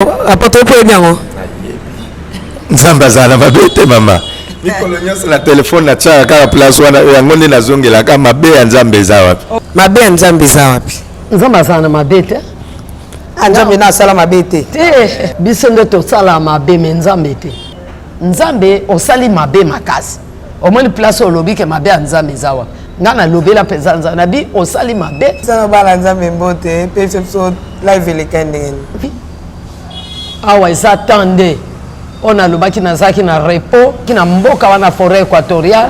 Apôtre mpo oyebi yango. Nzambe azala na mabe te mama. Mikolo nyonso na telefone natiaka kaka place wana, yango nde nazongelaka. Mabe ya Nzambe eza wapi? Mabe ya Nzambe eza wapi? Nzambe azala na mabe te. Ah, Nzambe na asala mabe te. Te, biso nde tosala mabe, me Nzambe te. Nzambe osali mabe makasi. Omoni place olobi ke mabe ya Nzambe eza wapi? Nga nalobela mpenza Nzambe, nabi osali mabe. Sana bana Nzambe mbote mpe biso live eleka ndenge nini? Awa eza temps nde oyo nalobaki, nazalaki na repos na mboka wana, forêt équatoriale.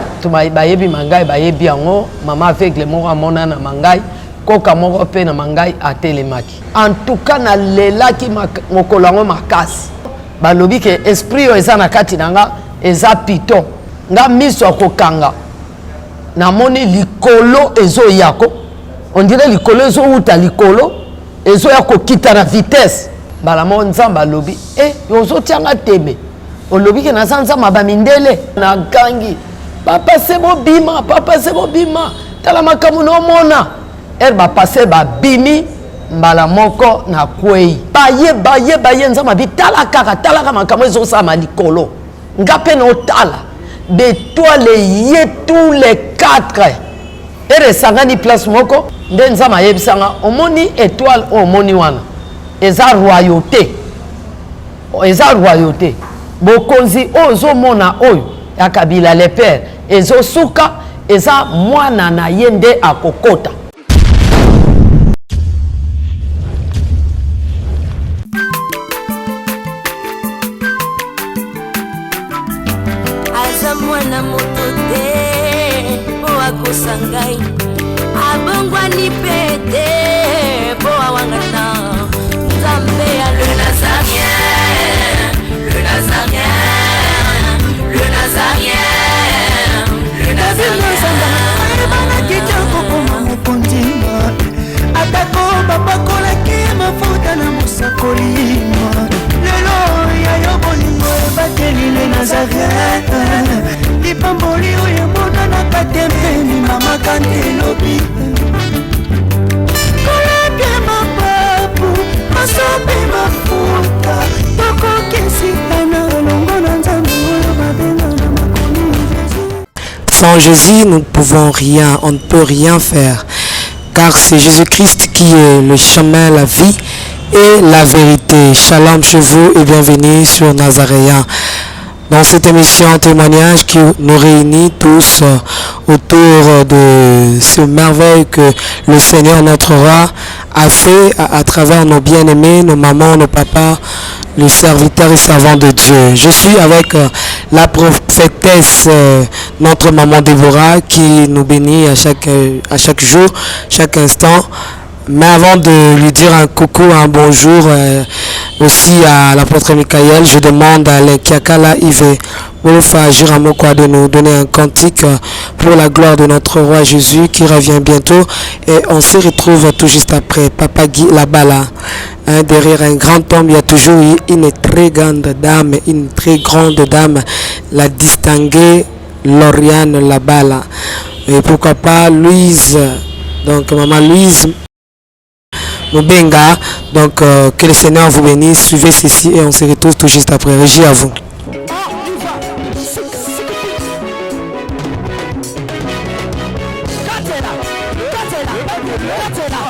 Bayebi Mangai, bayebi yango. Mama aveugle moko amona na Mangai, koka moko mpe na Mangai atelemaki. En tout cas nalelaki mokolo yango makasi. Balobi ke esprit oyo eza na kati na nga eza piton. Nga miso ya kokanga, namoni likolo ezoya ko, on dirait likolo ezowuta likolo, ezoya kokita na vitesse. Mbala moko Nzambe alobi: "E, ozotianga tembe, olobi ke naza Nzambe ya bamindele." Nagangi: "Papa se bobima, papa se bobima, tala makambo naomona." Ere bapase babimi, mbala moko nakwei. Baye baye baye, Nzambe abi: "Tala kaka, talaka makambo ezosalama likolo." Nga mpe naotala betoile ye tous les quatre, ere esangani place moko. Nde Nzambe ayebisanga: "Omoni étoile oyo omoni wana, eza royauté, eza royauté. Bokonzi oyo ozomona oyo ya Kabila le père ezosuka, eza mwana na ye nde akokota." Aza mwana moto te mpo akosa ngai, abongwani mpe te mpo awangana. Nzambe ya le Nazarien, le Nazarien, le Nazarien, le Nazarien. Ayebanaki te kokoma mokonzi, atako bapakolaki mafuta na mosakoli. Lelo ya yo bolingo ebateli le Nazarien, lipamboli oyo emonanaka te mpeni mama kante elobi kolapia mapapu masope mafuta tokokesikana elongo na Nzambe oyo babenga na makomi Jésus. Sans Jésus, nous ne pouvons rien, on ne peut rien faire. Car c'est Jésus-Christ qui est le chemin, la vie et la vérité. Shalom chez vous et bienvenue sur Nazaréen. Dans cette émission témoignage qui nous réunit tous autour de ce merveille que le Seigneur notre roi a fait à travers nos bien-aimés, nos mamans, nos papas, le serviteur et servant de Dieu. Je suis avec la prophétesse, notre maman Déborah, qui nous bénit à chaque jour, chaque instant. Mais avant de lui dire un coucou, un bonjour, aussi à l'apôtre Michael, je demande à l'Kiakala Yves Mouloufa Jiramokwa de nous donner un cantique pour la gloire de notre roi Jésus qui revient bientôt. Et on se retrouve tout juste après. Papa Guy Labala. Hein, derrière un grand homme, il y a toujours eu une très grande dame, une très grande dame, la distinguée Lauriane Labala. Et pourquoi pas Louise, donc maman Louise Mubenga. Donc que le Seigneur vous bénisse. Suivez ceci et on se retrouve tout juste après. Régie à vous. Katela, katela, katela.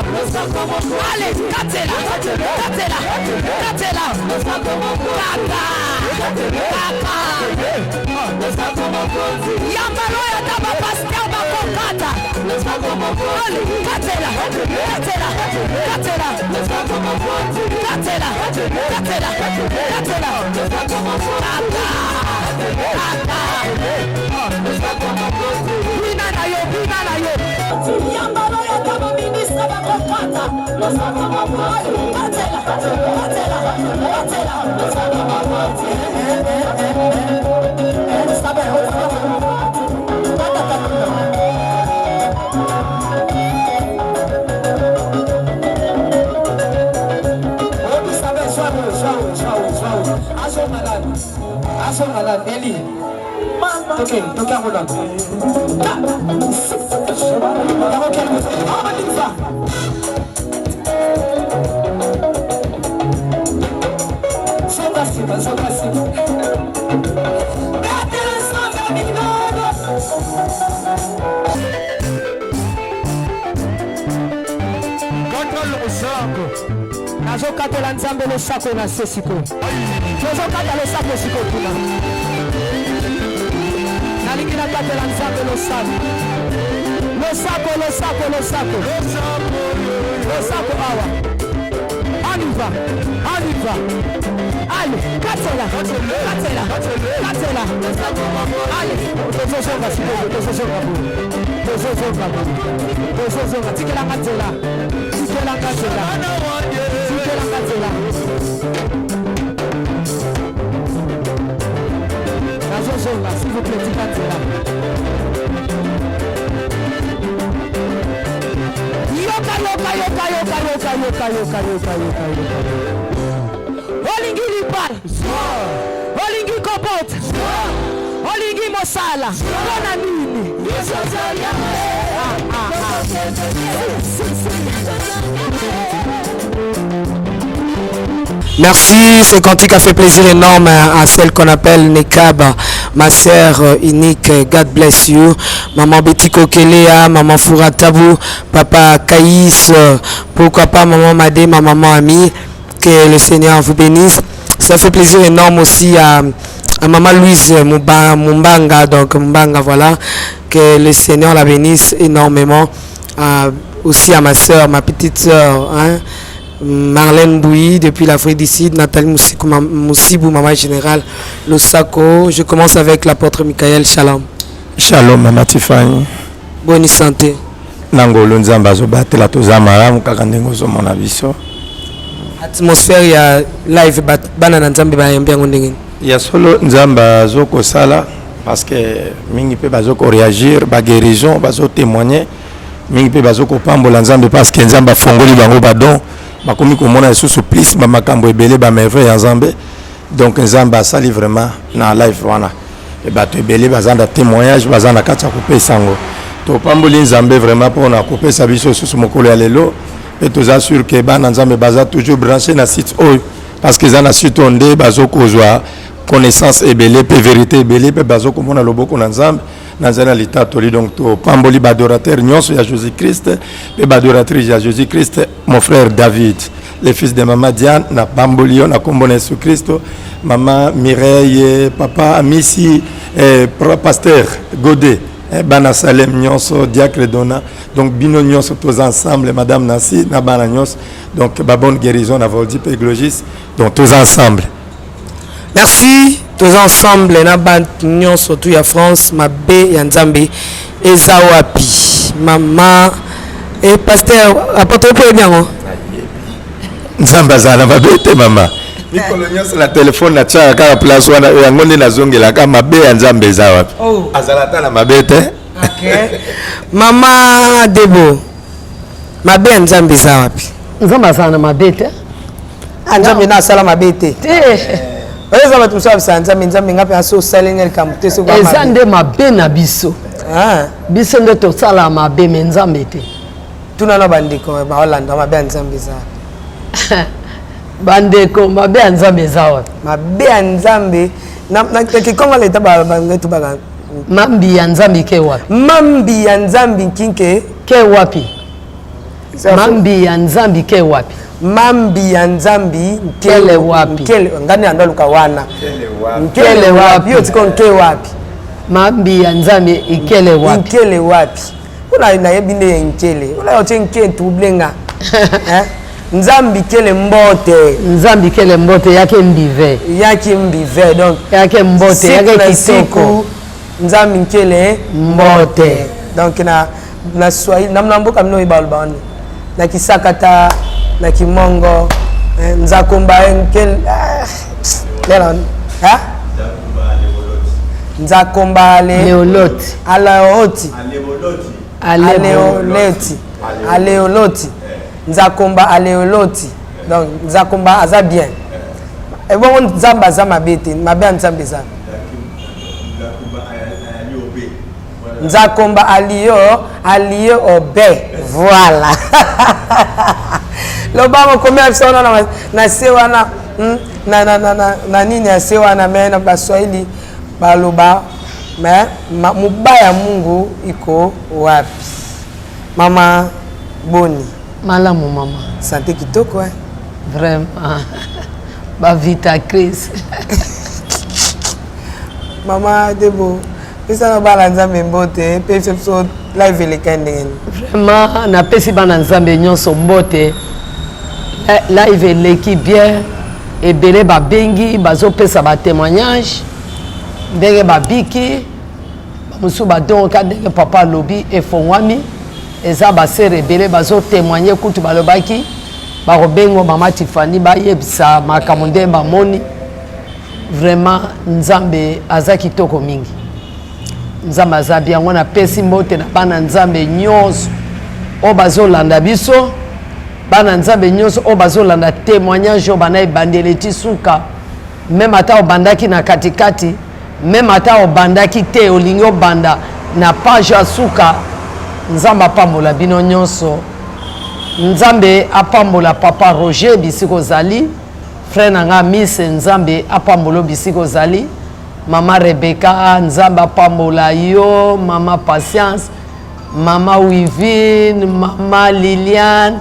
Allez, katela, katela, katela. Kaka, kaka. Yambalo ya ta ba pasteur bakokata. Allez, katela, katela, katela. Katela, katela, katela. Kaka, kaka. Bina na yo, bina na yo. Yambalo ya ta ba ministre bakokata. Katela, katela, katela. Eli toke toke yango nano yango kele. Nazokatela Nzambe losako na se sikoyo. Tozokata losako sikoyo kuna. Nalingi nakatela Nzambe losako. Losako, losako, losako. Losako awa. On y va. On y va. Allez, katela, katela, katela. Allez, tozozonga sikoyo, tozozonga boye. Tozozonga boye. Tozozonga, tikelanga nzela. Tikelanga nzela. Tikelanga nzela. Nazozonga, s'il vous plaît, tika nzela. Yoka, yoka, yoka, yoka, yoka, yoka, yoka, yoka, yoka, yoka. Olingi libala, olingi kobota, olingi mosala, mpona nini? Ah, ah, ah. Si, si, si. Merci, ce cantique a fait plaisir énorme à celle qu'on appelle Nekab, ma sœur unique, God bless you. Maman Betty Kokelea, maman Foura Tabou, papa Kaïs, pourquoi pas maman Madé, ma maman amie, que le Seigneur vous bénisse. Ça fait plaisir énorme aussi à maman Louise Mumbanga, donc Mumbanga, voilà, que le Seigneur la bénisse énormément. Aussi à ma sœur, ma petite sœur, hein, Marlène Bouilly depuis l'Afrique du Sud, Nathalie Moussibou, maman générale, Losako. Je commence avec l'apôtre Michael. Shalom. Shalom, maman Tiffany. Bonne santé. Nangolo Nzambe azobatela toza malamu kaka ndenge ozomona biso. Atmosphère ya live bana na Nzambe bayambi yango ndenge nini? Ya solo Nzambe azokosala parce que mingi mpe bazokoréagir, baguérison bazotémoigner, mingi mpe bazokopambola Nzambe parce que Nzambe afongoli bango badon, bakomi komona lisusu plus bamakambo ebele, bamerveille ya Nzambe. Donc Nzambe asali vraiment na live wana. E bato ebele baza na témoignage, baza na kati ya kopesa yango. Topamboli Nzambe vraiment mpona kopesa biso lisusu mokolo ya lelo, mpe toza sûr ke bana Nzambe baza toujours branché na site oyo, parce que eza na site oyo nde bazokozwa connaissance ebele mpe vérité ebele, mpe bazokomona loboko na Nzambe na nzela ya litatoli. Donc topamboli baadorateur nyonso ya Jésus Christ mpe baadoratrice ya Jésus Christ. Mon frère David, le fils de mama Diane, napamboli yo na kombo na Yesu Kristo. Mama Mireille, papa Amisi, pasteur Godé, bana Salem nyonso, diacre Dona, donc bino nyonso toza ensemble, madame Nancy na bana nyonso. Donc ba bonne guérison na Voldi mpe Glogis, donc toza ensemble. Merci, toza ensemble na bato nyonso tu ya France. Mabe ya Nzambe eza wapi? Mama e pasteur apôtre mpo oyebi yango. Nzambe azala na mabe te, mama. Mikolo nyonso na telefone natiaka kaka place wana, yango nde nazongelaka. Mabe ya Nzambe eza wapi? Azala ata na mabe te. Mama Debo, mabe ya Nzambe eza wapi? Nzambe azala na mabe te. Ah, Nzambe na asala mabe te. Te. Oyo eza bato mosusu babisaka Nzambe, Nzambe nga mpe aso osali nga likambo te soki eza nde mabe na biso. Biso nde tosala mabe, me Nzambe te. Tuna na bandeko baolanda, mabe ya Nzambe eza Bandeko, mabe ya Nzambe eza wapi? Mabe ya Nzambe na kikongo leta bangetu baka Mambi ya Nzambe ke wapi? Mambi ya Nzambe nkinke ke wapi? Mambi ya Nzambe ke wapi? Mambi ya Nzambi nkele wapi? Nkele ngani ando aluka wana nkele wapi? Yo tiko nke wapi? Mambi ya Nzambe ikele wapi? Nkele wapi? Mpona nayebi nde ya nkele ola otie nke trouble nga. Nzambi kele mbote. Nzambi kele mbote yake mbive. Yake mbive, donc yake mbote yake kitoko. Nzambi nkele mbote. Donc na Swahili na mboka bino oyeba oloba wana na kisakata na kimongo, nzakomba nkele lela nzakomba leoloti aleoti aleoloti aleoloti nzakomba aleoloti. Donc nzakomba aza bien, ebongo Nzambe aza mabe te. Mabe ya Nzambe eza nzakomba alio alio obe, voilà. Lobango komia biso wana na se wana. Na, na, na, na, na nini ya se wana me na Baswahili baloba me ma, mubaya Mungu iko wapi? Mama boni? Malamu mama. Santé kitoko eh? Vraiment. Ba vita crise. Mama Debo, pesa na bana Nzambe mbote, pesa biso live eleka ndenge nini? Vraiment napesi bana Nzambe nyonso mbote. Live eleki bien, ebele babengi bazopesa ba témoignage ndenge babiki, bamosusu badonka ndenge papa alobi efongwami, eza basere ebele bazotémoigne, kutu balobaki bakobengo mama Tiffany bayebisa makambo ndenge bamoni. Vraiment Nzambe aza kitoko mingi, Nzambe aza bien. Yango napesi mbote na bana Nzambe nyonso oyo bazolanda biso, bana Nzambe nyonso oyo bazolanda témoignage oyo bana ebandeli ti suka, meme ata obandaki na katikati, meme ata obandaki te, olingi obanda na page ya suka. Nzambe apambola bino nyonso. Nzambe apambola papa Roger bisika ozali, frère na nga Miss, Nzambe apambola bisika ozali, mama Rebecca, Nzambe apambola yo, mama Patience, mama Wivine, mama Liliane,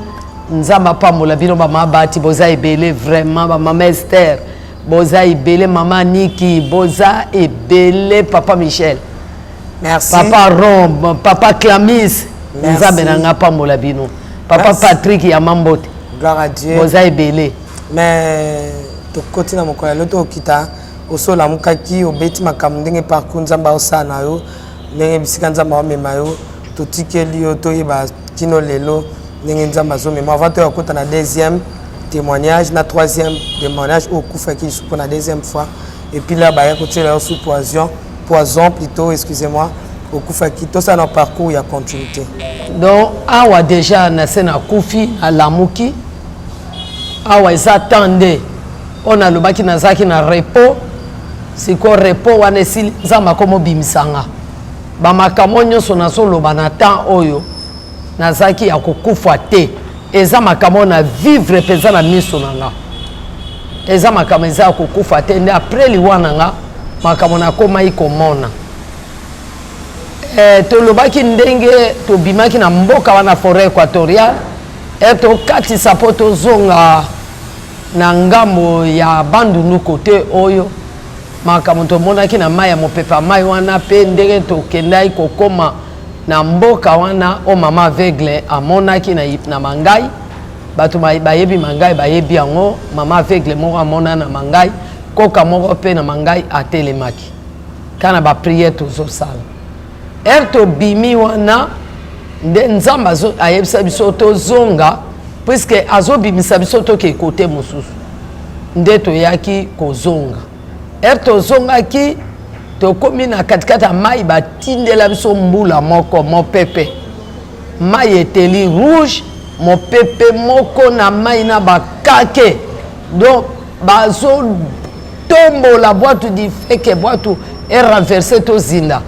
Nzambe apambola bino, bamama Bati boza ebele vraiment, bamama Esther boza ebele, mama Niki boza ebele, papa Michel, merci, papa Rom, papa Clamis, Nzambe na nga apambola bino, papa merci. Patrick ya Mambote, gloire à Dieu, boza ebele. Mais tokoti na mokolo ya lelo, tokokita osolamukaki, obeti makambo ndenge parcours Nzambe aosala na yo, ndenge bisika Nzambe aomema yo, totikeli yo toyeba kino lelo ndenge Nzambe azomema. Avant toya kota na deuxième témoignage na troisième témoignage oyo okufaki lisusu mpo na deuxième fois, et puis là baya kotiela yo sous poison, poison plutôt, excusez-moi, okufaki, tosala na parcours ya continuité. Donc awa déjà na se nakufi, nalamuki awa eza temps nde oyo nalobaki nazalaki na repos. Sikoyo repos wana esili, Nzambe akomobimisanga bamakambo nyonso nazoloba na temps oyo nazalaki ya kokufa te. Eza makambo na vivre mpenza na miso na nga, eza makambo eza ya kokufa te. Nde après liwa na nga makambo nakomaki komona. Tolobaki ndenge tobimaki na mboka wana forêt équatoriale, tokatisa mpo tozonga na ngambo ya Bandundu kote oyo makambo tomonaki na mai ya mopepe ya mai wana, mpe ndenge tokendaki kokoma na mboka wana oyo mama aveugle amonaki na Mangai. Bato bayebi Mangai bayebi yango. Mama aveugle moko amona na Mangai, koka moko mpe na Mangai atelemaki kaka na baprière tozosala. Ere tobimi wana nde Nzambe ayebisa biso tozonga, puisque azobimisa biso toke kote mosusu. Nde toyaki kozonga. Ere tozongaki, tokomi na katikati ya mai, batindela biso mbula moko, mopepe, mai eteli rouge, mopepe moko na mai na bakake, donc bazotombola bwatu difeke, bwatu erenverse, tozinda.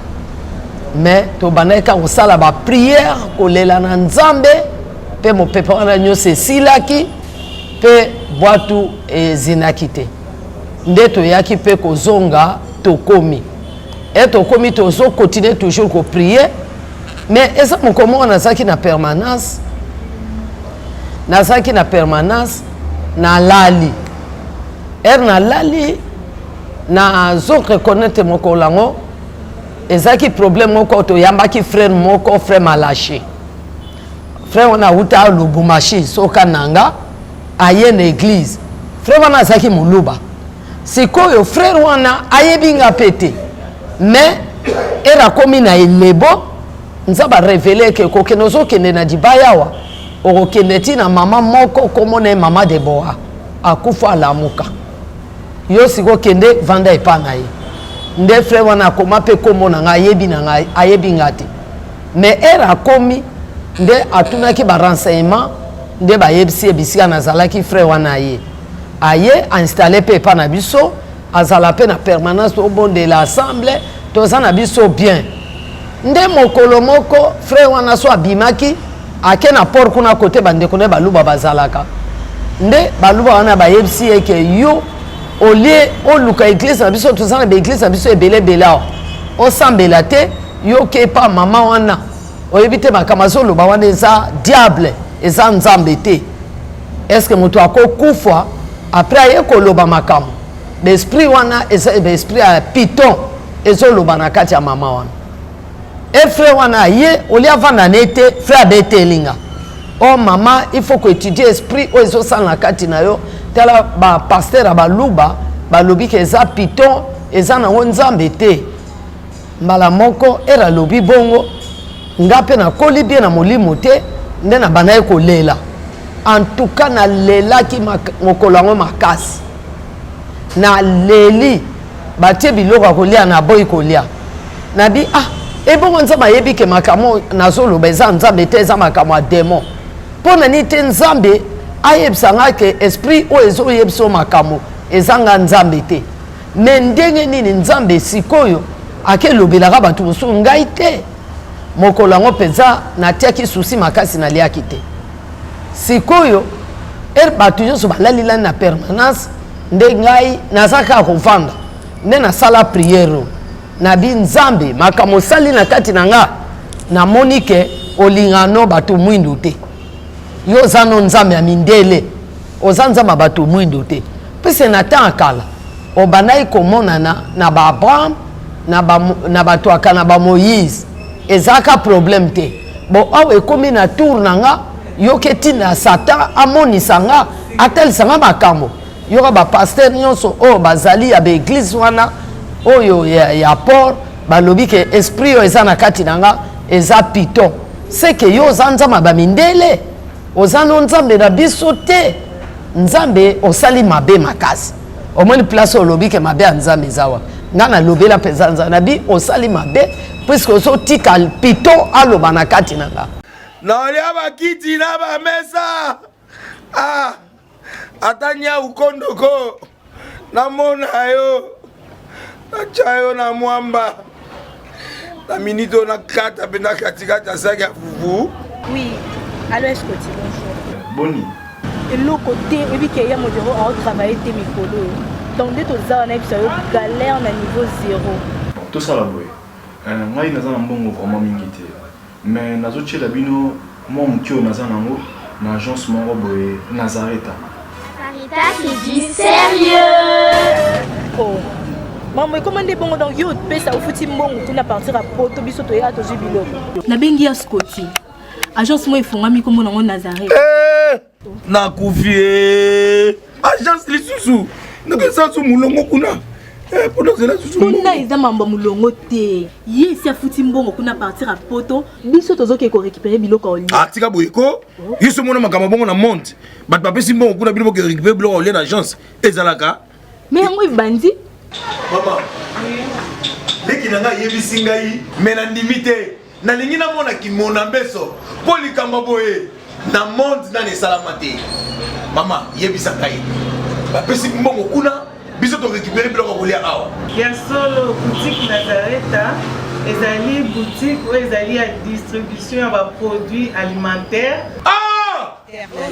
Mais tobandaki kaka kosala baprière, kolela na Nzambe, mpe mopepe wana nyonso esilaki mpe bwatu ezinaki te. Nde toyaki mpe kozonga, tokomi e tokomi, tozokontinue toujours koprier. Mais eza moko moko nazalaki na permanence, nazalaki na permanence, nalali. Ere nalali, nazo reconnaître mokolo yango ezalaki problème moko. Toyambaki frère moko, frère Malachi. Frère wana awuta Lubumbashi, soka nanga aye na église. Frère wana azalaki moluba. Sikoyo frère wana ayebi nga mpe te, mais ere akomi na elebo, Nzambe arévéler ke kokende, ozokende na dibaya awa, okokende ti na mama moko komona ye, mama Debora, akufa alamuka. Yo sikoyo kende vanda epa na ye. Nde frère wana akoma mpe kombo na ngai, ayebi na ngai, ayebi nga te. Mais ere akomi nde atunaki barenseignement, nde bayebisi ye bisika nazalaki. Frère wana aye, aye ainstalle mpe epa na biso, azala mpe na permanence, tobondela ensemble, toza na biso bien. Nde mokolo moko frère wana so abimaki, ake na port kuna kote bandeko na ye baluba bazalaka. Nde baluba wana bayebisi ye ke yo olie oluka eglise na biso, toza na baeglise na biso ebele ebele awa, osambela te, yo ke epa mama wana, oyebi te makambo azoloba wana eza diable, eza Nzambe te. Est-ce que moto akokufa après aye koloba makambo? Baesprit wana eza baesprit ya python ezoloba na kati ya mama wana. E frère wana aye, olie avanda na ye te, frère abeteli nga: "Oh mama, il faut koétudier esprit oyo ezosala na kati na yo. Tala, bapasteur ya baluba balobi ke eza python, eza nango Nzambe te." Mbala moko ere alobi bongo, nga mpe nakoli bien na molimo te, nde nabandaki kolela. En tout cas nalelaki mokolo yango makasi, naleli. Batie biloko ya kolia, naboyi kolia. Nabi: "Ah, ebongo Nzambe ayebi ke makambo nazoloba eza Nzambe te, eza makambo ya démon. Mpo na nini te Nzambe ayebisa nga ke esprit oyo ezoyebisa oyo makambo ezanga Nzambe te? Me ndenge nini Nzambe sikoyo akelobelaka bato mosusu, ngai te?" Mokolo yango mpenza natiaki susi makasi, naliaki te. Sikoyo ere bato nyonso balalilani na permanence, nde ngai naza kaka kovanda. Nde nasala prière oyo, nabi: "Nzambe, makambo osali na kati na nga, namoni ke olingaka no bato mwindu te. Yo oza no Nzambe ya mindele, oza Nzambe ya bato mwindu te. Puisque na temps ya kala obandaki komonana na baAbraham, na bato aka na baMoïse, ezalaka problème te. Bon, awa ekomi na tour na nga, yoki etinda ya Satan amonisa nga, atalisa nga makambo. Yoka, bapasteur nyonso oyo bazali ya baeglise wana oyo ya port balobi ke esprit oyo eza na kati na nga eza python. Seke yo oza Nzambe ya bamindele, oza no Nzambe na biso te. Nzambe, osali mabe makasi." Omoni place olobi ke mabe ya Nzambe eza wapi? Nga nalobela mpenza Nzambe, nabi: "Osali mabe puisque ozotika python aloba na kati na nga." Naolia bakiti na bamesa, ah, ata nyau kondoko namona yo, natya yo na mwamba na minute oyo, nakata mpenza katikati ya saki ya fufu. Oui, allo Escoti, bonjour. Boni? Eloko te, oyebi ke ya modero aotravaille te mikolo oyo. Donc nde toza wana, yebisa yo, galère na niveau zéro. Tosala boye. Ngai naza na mbongo vraiment mingi te, mais nazotiela bino mwa moke oyo naza nango na agence moko boye, Nazareta. Sarita, c'est du sérieux. Oh. Mambo ekoma nde bongo. Donc yo opesa, ofuti mbongo kuna partir ya poto, biso toya tozwi biloko. Nabengi ya Scoti, agence moko efungwami, nkombo nango Nazareth. Eh, nakufi e. Agence lisusu ndenge su molongo kuna. Eh, mpona ozela susu. Kuna eza mambo ya molongo te. Ye esi afuti mbongo kuna partir ya poto, biso tozoke korécupérer biloko ya olia. Ah, tika boye ko. Yo so mona makambo bongo na monde, bato bapesi mbongo kuna, bino boke récupérer biloko ya olia na agence, ezalaka? Me yango ebandi. Mama leki na ngai ayebisi ngai, me nandimi te. Nalingi namona kimona mbeso mpo likambo boye na monde nani esalama te. Mama, yebisa ngai, bapesi mbongo kuna, biso torécupérer biloko ya kolia awa? Ya solo, boutique Nazareta ezali boutique oyo ezali ya distribution ya baproduit alimentaire.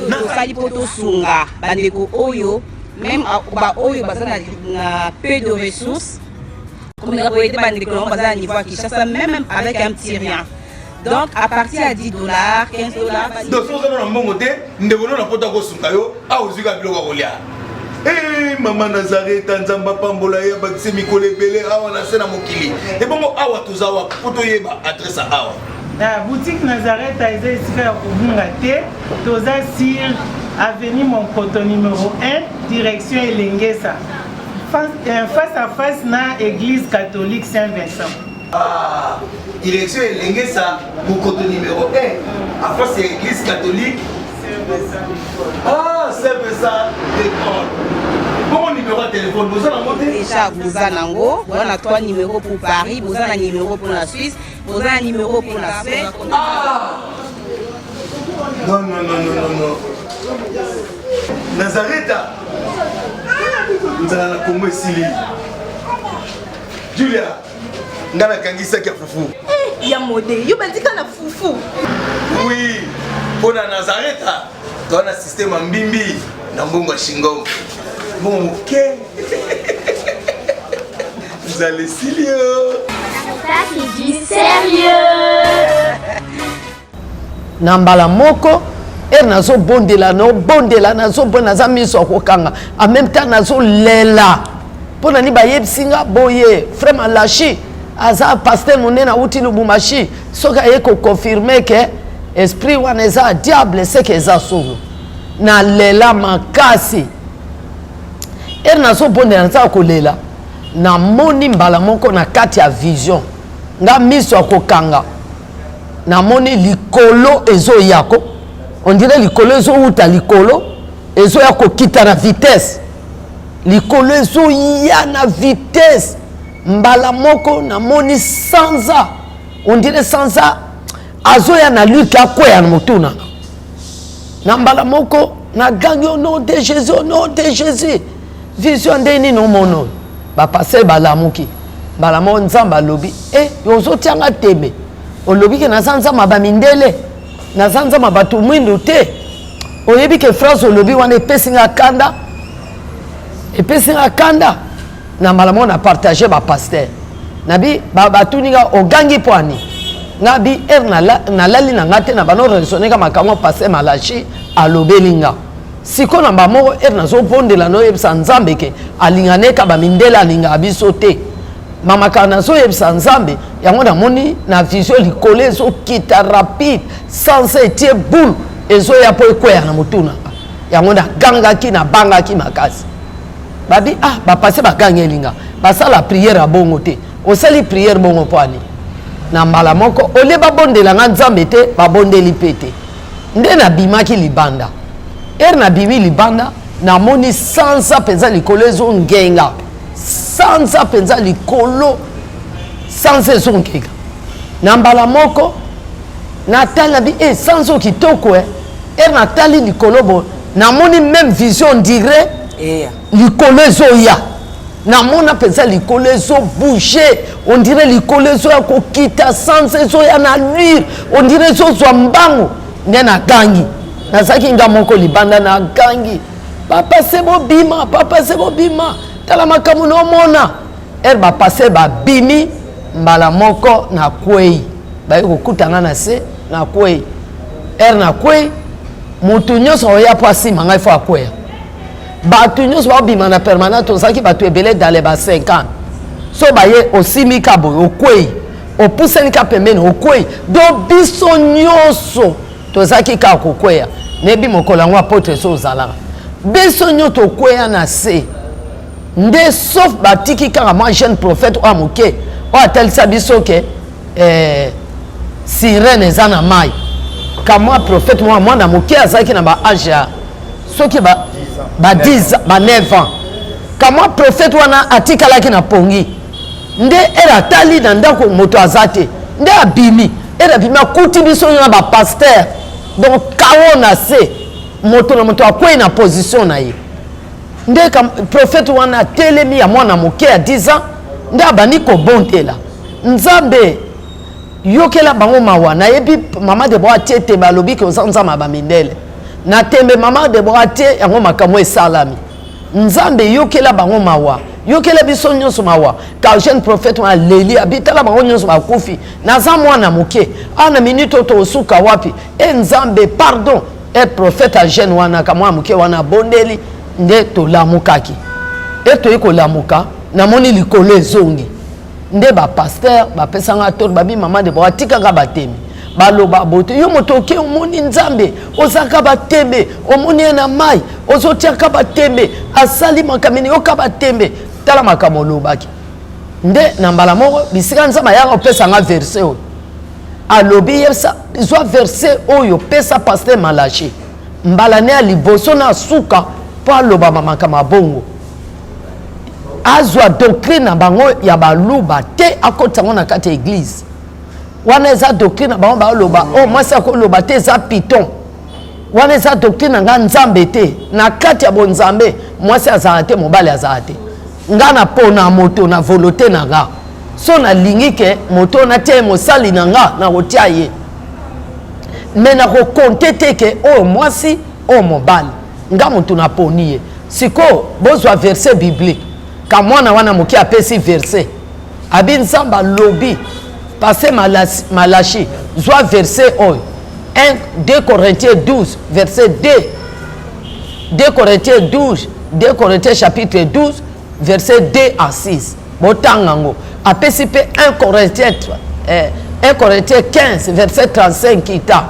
Tosali mpo tosunga bandeko oyo, même baoyo baza na peu de ressources, komeka koaider bandeko nango baza na niveau ya Kinshasa, même avec un petit rien. Donc à partir ya 10 dollars, 15 dollars. Donc soki oza na mbongo te, ndeko no na poto akosunga yo awa, ozwi kaka biloko ya kolia. Eh, mama Nazareta, Nzambe apambola ye, abakise mikolo ebele awa na se na mokili. Ebongo awa toza wapi, mpo toyeba adresse ya awa? Na boutique Nazareta eza esika ya kobunga te. Toza sur avenue Monkoto numéro 1, direction Elengesa, face à face na église catholique Saint Vincent. Ah, direction Elengesa, Mokoto numéro 1, en face ya église catholique. Ah, Saint Vincent de Paul. Bongo numéro ya téléphone, boza nango te? Déjà boza nango, boza na trois numéros pour Paris, boza na numéro pour la Suisse, boza na numéro pour la Suède. Ah non, non, non, non, non, non, Nazareta, nzala na Kongo esili. Julia, nga nakangisaki ya fufu. Ya mode, yo bandika na fufu. Oui, mpo na Nazareta toza na système ya mbimbi. Na mbongo ya shingom. Mbongo moke. Nzala esili yo. Ça, c'est du sérieux. Na mbala moko ere nazobondela nobondela nazobondela naza miso ya kokanga en même temps nazolela mpo na nini bayebisi nga boye frère malachi aza pasteur monene awuti lubumbashi soki aye koconfirme ke esprit wana eza diable seke eza solo nalela makasi ere nazobondela naza kolela namoni mbala moko na kati ya vision nga miso ya kokanga namoni likolo ezoya ko on dirait likolo ezowuta likolo ezoya kokita na vitesse likolo ezoya na vitesse mbala moko namoni sanza on dirait sanza azoya na luke akweya na motu nanga na mbala moko nagangi au nom de jésus au nom de jésus vision nde nini omona oyo bapaster balamuki mbala moko nzambe alobi e eh, ozotia nga tembe olobi ke naza nzambe ya bamindele naza nzambe ya bato mwindu te oyebi ke phrase olobi wana epesi nga kanda epesi nga kanda na mbala moko na partage bapaster nabi batuni nga ogangi mpo ani nga bi ere nalali na nga te na bano raisonne ka makambo paster malachi alobeli nga Sikoyo na mbala moko ere nazobondela naoyebisa Nzambe ke alinga ne ka bamindele alingaka biso te. Mamakaka nazoyebisa Nzambe yango namoni na vision likolo ezokita rapide sanza etie boule ezoya mpo ekweya na motu na nga. Yango nagangaki nabangaki makasi. Babi ah bapase bagangeli nga basala priere ya bongo te osali priere bongo mpo ani na mbala moko olie babondela nga Nzambe te babondeli mpe te. Nde nabimaki libanda. Heure nabimi libanda, namoni sanza mpenza likolo ezongenga. Sanza mpenza likolo, sanza ezongenga. Na mbala moko, natali nabi, eh, sanza oyo kitoko eh. Heure natali likolo bo, namoni meme vision on dirait likolo ezoya. Namona mpenza likolo ezo bouger, on dirait likolo ezoya kokita, sanza ezoya na allure, on dirait ezozwa mbangu. Nde nagangi, nazalaki nga moko libanda, nagangi, papa se bobima, papa se bobima, tala makambo naomona. Ere bapase babimi mbala moko, nakwei, baye kokuta nga na se, nakwei. Ere nakwei, moto nyonso akoya mpo asima ngai fo akweya. Bato nyonso babima na permanent, tozalaki bato ebele dans les ba 50. So baye osimbi ka boye okwei, opusani ka pembeni okwei, donc biso nyonso tozalaki kaka kokweya. Nayebi mokolo yango apotre so ozalaka, biso nyonso tokweya na se nde, sauf batiki kaka mwa jeune prophète oyo moke oyo atalisa biso ke eh, sirene eza na mai. Kamwa prophète mwa mwana moke azalaki na ba age ya soki ba, ba 10 ba 9 ans. Kamwa prophète wana atikalaki na pongi nde ere atali na ndako moto aza te, nde abimi. Ere abimi akuti biso na ba pasteur, donc kawo na se, moto na moto akwei na position na ye. Nde prophète wana atelemi ya mwana moke ya 10 ans, nde abandi kobondela Nzambe, yokela bango mawa. Nayebi mama Deborah atie tembe, alobi ke oza nzambe ya bamindele. Na tembe mama Deborah atie yango, makambo esalami. Nzambe yokela bango mawa, yokela biso nyonso mawa. Car jeune prophète wana aleli, abitala bango nyonso bakufi, naza mwana moke awa na minute oyo tokosuka wapi? E Nzambe pardon. E prophète ya jeune wana ka mwana moke wana abondeli, nde tolamukaki. E toyi kolamuka, namoni likolo ezongi. Nde ba pasteur bapesa nga tort, babi mama Deborah atikaka batemi baloba bote, yo moto oke omoni Nzambe ozalaka batembe, omoni ye na mai ozotiaka batembe, asali makambo nini yoka batembe, tala makambo olobaki. Nde na mbala moko bisika Nzambe ayaka kopesa nga verset oyo alobi, yebisa zwa verset oyo pesa pasteur Malachi mbala ne ya liboso na suka mpo aloba makambo ya bongo. Azwa doctrine na bango ya baluba te, akotisa yango na kati ya eglise wana. Eza doctrine na bango baloba, oh mwasi akoloba te, eza piton wana, eza doctrine na nga Nzambe te. Na kati ya bonzambe mwasi azala te, mobali azala te. Nga na pona moto na volonté na nga, so nalingi ke moto natia ye mosali na nga, nakotia ye, me nakokonte te ke oyo mwasi oyo mobali. Nga motu naponi ye. Sikoyo bozwa verset biblique. Ka mwana wana moke apesi verset. Abi Nzambe alobi passe Malachi zwa verset oyo 1 2 Corinthiens 12 verset 2 2 Corinthiens 12 2 Corinthiens chapitre 12 verset 2 à 6 botanga yango apesi mpe 1 Corinthiens eh, 1 Corinthiens 15 verset 35 kita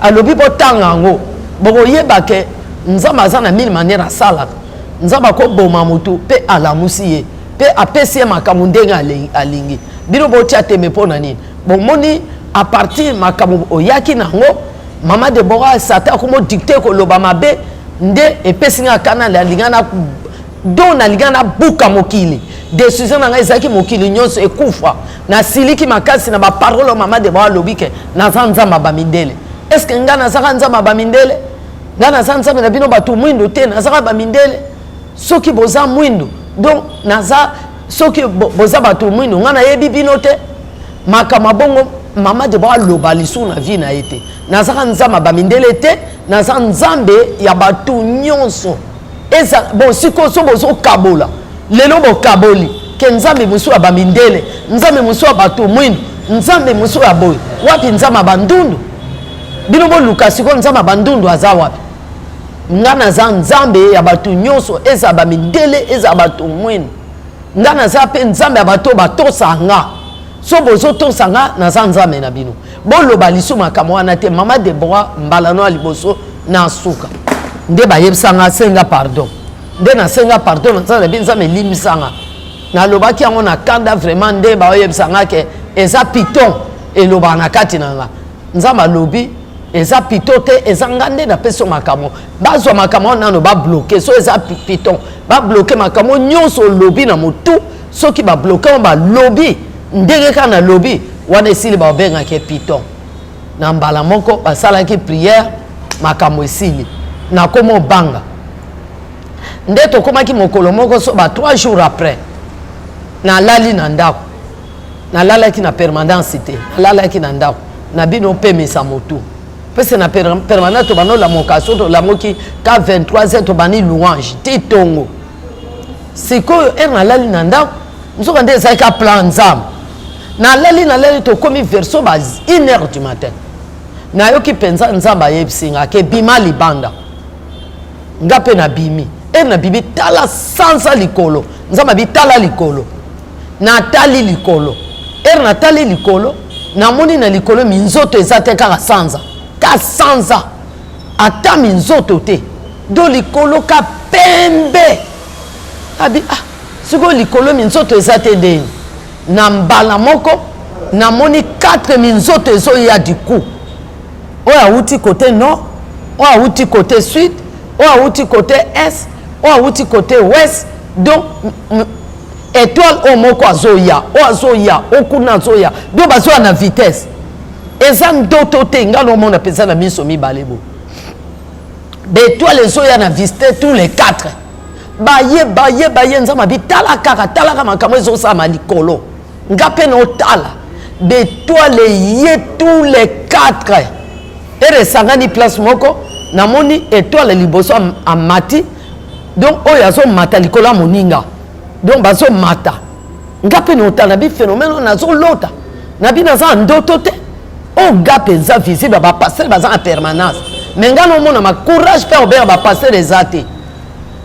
alobi botanga yango bokoyeba ke Nzambe aza na mille manière asalaka Nzambe akoboma motu mpe alamusi ye mpe apesi ye makambo ndenge alingi. Bino botia tembe mpo na nini? Bomoni a partir makambo oyaki na yango mama Deborah Satan akomo dicte koloba mabe nde epesi nga kana nalinga na don nalinga nabuka mokili decision na ngai ezalaki mokili nyonso ekufa nasiliki makasi na baparole oyo mama Deborah alobi ke naza nzambe ya bamindele estce ngai nazaka nzambe ya bamindele ngai naza nzambe na bino bato mwindo te nazaka bamindele soki boza mwindu donc naza soki boza bato mwindu ngai nayebi bino te makambo ya bongo mama debo aloba lisusu na vie na ye te nazaka nzambe ya bamindele te naza nzambe ya bato nyonso eza bon sikoyo so bozokabola lelo bokaboli ke nzambe mosusu ya bamindele nzambe mosusu ya bato mwindu nzambe mosusu ya boye wapi nzambe ya bandundu bino boluka sikoyo nzambe ya bandundu aza wapi Nga naza nzambe ya bato nyonso, ezala ba mindele, ezala bato mwindu. Nga naza pe nzambe ya bato batosa nga. So bozo tosa nga, naza nzambe na bino. Boloba lisu makambo wana te. Mama Deborah mbala no ya liboso na suka. Nde bayebisa nga senga pardon. Nde nasenga pardon na nzambe bi nzambe limbisa nga. Nalobaki yango na kanda vraiment nde bayebisa nga ke eza piton elobaka na kati na nga. Nzambe alobi eza pito te eza nga nde napesi yo makambo bazwa makambo wana nano babloke so eza piton babloke makambo nyonso olobi na motu soki babloke yango balobi ndenge kaka nalobi wana esili babengaki piton na mbala moko basalaki priere makambo esili nakoma obanga nde tokomaki mokolo moko so ba 3 jours après nalali na ndako Nalalaki na permanence te, nalalaki na ndako na bino pemisa motu pese na permanence tobanda olamoka so tolamoki ka 23 heures tobandi louange ti tongo sikoyo ere nalali na ndako nzoka nde ezalaki ka plan nzambe nalali nalali tokomi verso ba 1 heure du matin nayoki mpenza nzambe ayebisi nga ke bima libanda nga mpe nabimi ere nabimi tala sanza likolo nzambe abi tala likolo Natali likolo. Heure natali likolo, namoni na likolo minzoto eza te kaka sanza. Ka sanza. Ata minzoto te. Do likolo ka pembe. Abi ah, sikoyo likolo minzoto eza te ndeni. Na mbala moko namoni 4 minzoto ezoya du coup. Oyo awuti cote nord, oyo awuti cote sud, oyo awuti cote est, oyo awuti cote ouest. Donc Etoile oyo moko azoya, oyo azoya, oyo kuna azoya. Donc bazoya na vitesse. Eza ndoto te, nga naomona mpenza na miso mibale bo. Ba étoile ezoya na vitesse tous les quatre. Baye baye baye Nzambe abi tala kaka, tala kaka makambo ezosalama likolo. Nga mpe naotala. Ba étoile eye tous les quatre. Ere esangani place moko, namoni étoile liboso amati. Donc oyo azomata likolo ya moninga. Donc bazo mata. Nga pe nota na bi phénomène oyo nazo lota. Na bi naza ndoto te. Oyo nga penza visible ba pasteur baza en permanence. Mais nga no mona ma courage pe obenga ba pasteur eza te.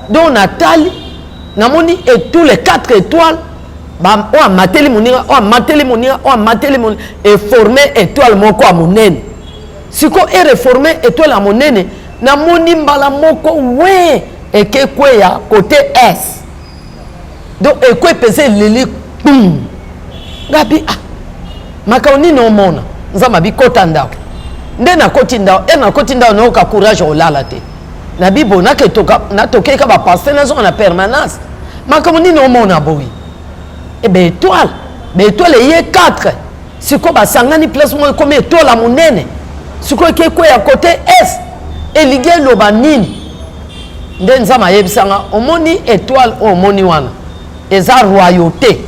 Donc natali namoni et tous les quatre étoiles ba oyo amateli moninga oyo amateli moninga oyo amateli moninga eforme étoile moko ya monene sikoyo ereforme étoile ya monene namoni mbala moko we eke kweya kote est donc ekwe mpenza eleli kpum ngabi ah makambo nini omona nzambe abi kota ndako nde nakoti ndako e nakoti ndako nayoka courage olala te nabi bo natokeka bapaster nazonga na permanence makambo nini omona boye e baetoile baetoile eye 4 Sikoyo basangani place moko ekomi etola monene, sikoyo eke ekweya kote est, elingi eloba nini? Nde Nzambe ayebisa nga, omoni etoile oyo omoni wana eza royauté,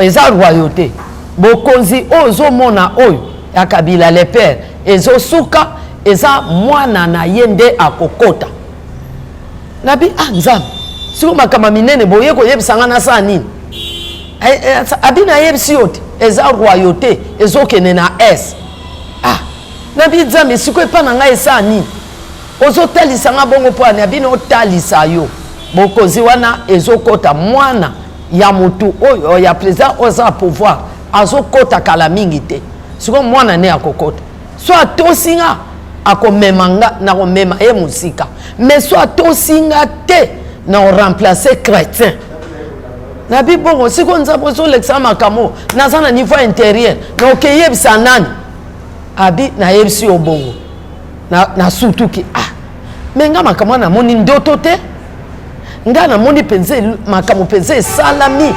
eza royauté. Bokonzi oyo ozomona oyo ya Kabila le père ezosuka, eza mwana na ye nde akokota. Nabi ah Nzambe, siko makambo minene boye koyebisa nga nasala nini? Eh, eh, abi nayebisi yo te, eza royauté ezokende na est. Ah, nabi Nzambe, siko epa na ngai esala nini? Ozotalisa nga bongo mpo ani? Abi notalisa yo bokonzi wana ezokota mwana ya motu oyo ya president oyo aza na pouvoir azokota kala mingi te. Sikoyo mwana ne akokota so atosi nga akomema nga nakomema ye mosika mais so atosi nga te na oremplace chrétien nabi bongo sikoyo nzambe ozolekisa makambo naza na niveau intérieur na okeyebisa nani abi nayebisi yo bongo nasutuki na ah me nga makambo wana namoni ndoto te nga namoni mpenza makambo mpenza esalami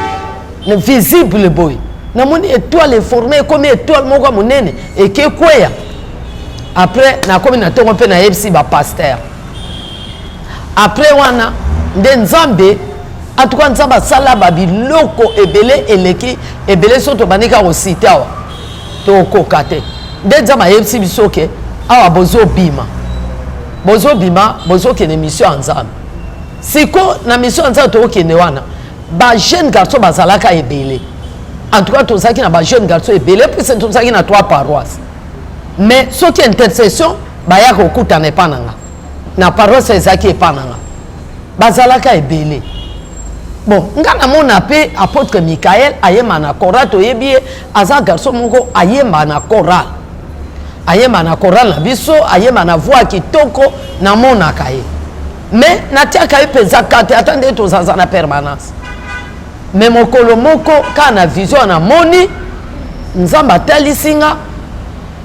visible boye namoni étoile eforme ekomi étoile moko ya monene ekekweya après nakomi na ntongo mpe nayebisi bapaster après wana nde nzambe en tout cas nzambe asala babiloko ebele eleki ebele so tobandi kaka kosite awa tokoka te nde nzambe ayebisi biso ke awa bozobima bozobima bozokende mission ya nzambe siko na mission ya nzambe tokokende wana ba jeune garçon bazalaka ebele en tout cas tozalaki na ba jeune garçon ebele puisque tozalaki na trois paroisse mais soki intercession bayaka kokutana epa na nga na paroisse ezalaki epa na nga bazalaka ebele bon nga namona mpe apôtre michael ayemba na chorale toyebi ye aza garçon moko ayemba na chorale ayemba na chorale na biso ayemba na voix kitoko namonaka ye mais natiaka ye mpenza ka te ata nde tozaza na permanence mais mokolo moko kaka na vision namoni nzambe atalisi nga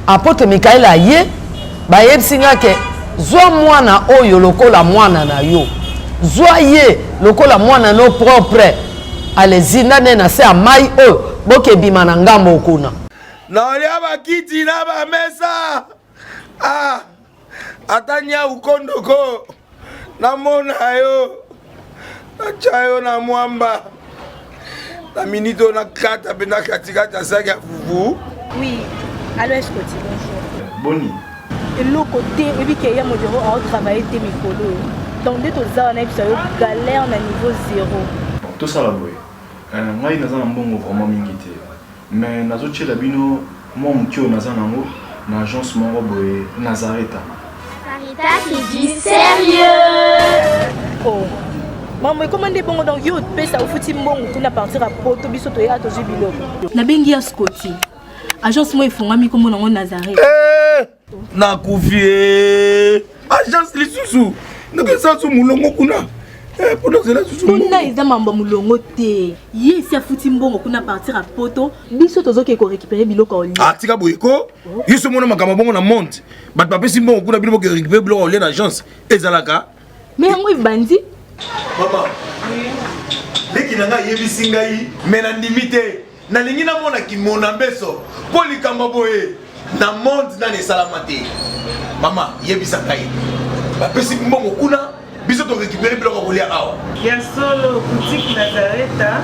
Apotre Michael aye bayebisi nga ke zwa mwana oyo lokola mwana na yo, zwa ye lokola mwana no propre, ale zinda nde na se ya mai oyo boke bima na ngambo kuna. Naolia bakiti na bamesa ah, ata nyau kondoko namona yo natya yo na mwamba na minute oyo nakata mpenza katikati ya saki ya fufu. Oui, allo Escoti, bonjour. Boni. Eloko te, oyebi ke ya modero ao travailler te mikolo oyo. Donc nde toza wana yebisa yo galère na niveau zéro. Bon, tosala boye. Euh, ngai naza na mbongo vraiment mingi te. Mais nazo tiela bino mwa moke oyo naza nango na agence moko boye Nazareta. Sarita c'est du sérieux. Oh. Maman ekoma nde bongo donc yo opesa ofuti mbongo kuna partir ya poto biso toya tozwi biloko. Nabengi ya Scotty. Agence moko efongwami kombo nango Nazareth. Eh! Nakufi eh! Agence lisusu. Nakesa su mulongo kuna. Eh, mpona ozela susu kuna eza mambo ya molongo te ye esi afuti mbongo kuna partir ya poto biso tozokende korécupere biloko ya olia ah, tika boye ko oh. yo so omona makambo bongo na monde bato bapesi mbongo kuna bino boke récupere biloko ya olia na agence ezalaka me yango ebandi mama leki na ngai ayebisi ngai me nandimi te nalingi namona kimona mbeso mpo likambo boye na monde nani esalama te mama yebisa ngai bapesi mbongo kuna biso torécupere biloko ya kolia awa ya solo boutique nazareta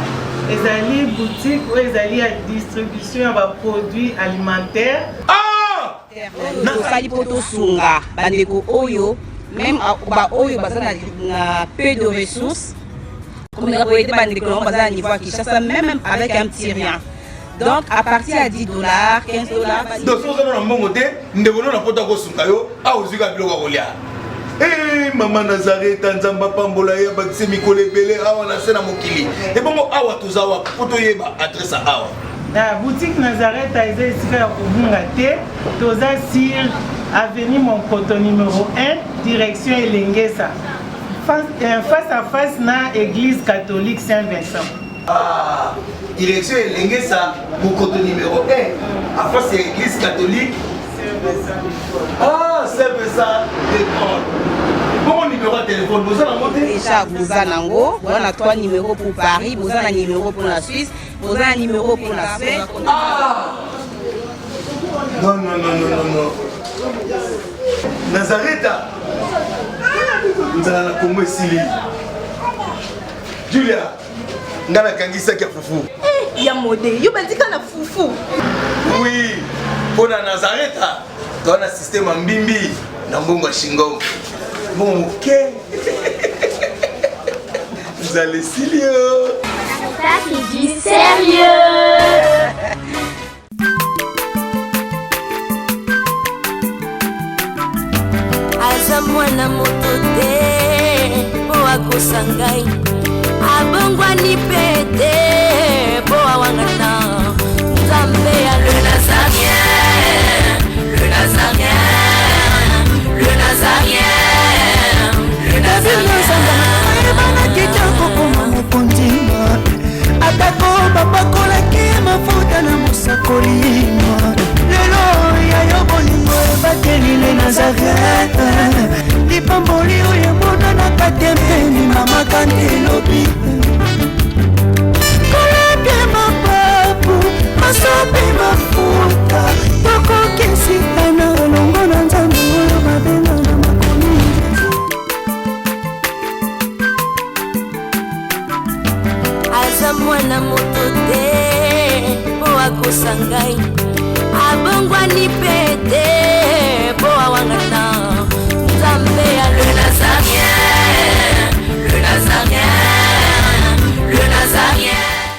ezali boutique oyo ezali ya distribution ya baproduit alimentaire ah! tosali mpo tosunga bandeko oyo meme baoyo baza na peu de ressources komeka koyede bandeko yango baza na niveau ya kinshasa meme avec un petit rien donc à partir ya 10 dollars 15 dollars donc soki oza na mbongo te ndeko no na poto akosunga yo awa ozwi kaka biloko ya kolia Hey, mama nazareta nzambe apambola ye abakise mikolo ebele awa na se na mokili ebongo awa toza wapi mpo toyeba adresse ya awa Na boutique Nazareth eza esika ya kobunga te. Toza sur avenue Monkoto numéro 1, direction Elengesa. Face, euh, face à face na église catholique Saint-Vincent. Ah, direction Elengesa, Mokoto numéro 1, à face ya église catholique Ah, Saint-Vincent de Paul. Bongo numéro ya téléphone, boza nango te? Déjà, boza nango, boza na 3 numéros pour Paris, boza na numéro pour la Suisse, boza na numéro pour la Suède. Ah! Non, non, non, non, non, non. Nazareta. Nzala na Congo esili. Julia, nga nakangisaki ya fufu. Eh, ya mode, yo bandika na fufu. Oui, mpo na Nazareta, toza na système ya mbimbi na mbongo ya shingom. Mbongo moke. Nzala esili yo. Ça, c'est du sérieux. Aza mwana moto te mpo akosa ngai, abongwani mpe te mpo awangana Nzambe ya le Nazarien, le Nazarien, le Nazarien, le Nazarien. Ayebanaki te kokoma mokonzi, atako bapakolaki mafuta na mosakoli. Lelo ya yo bolingo ebateli le Nazaret, lipamboli oyo emonanaka te mpeni mama kandi elobi kolapie mapapu masopi mafuta tokokisitana elongo na Nzambe oyo babenga na makomi. Aza mwana moto te mpo akosa ngai, abongwani mpe te.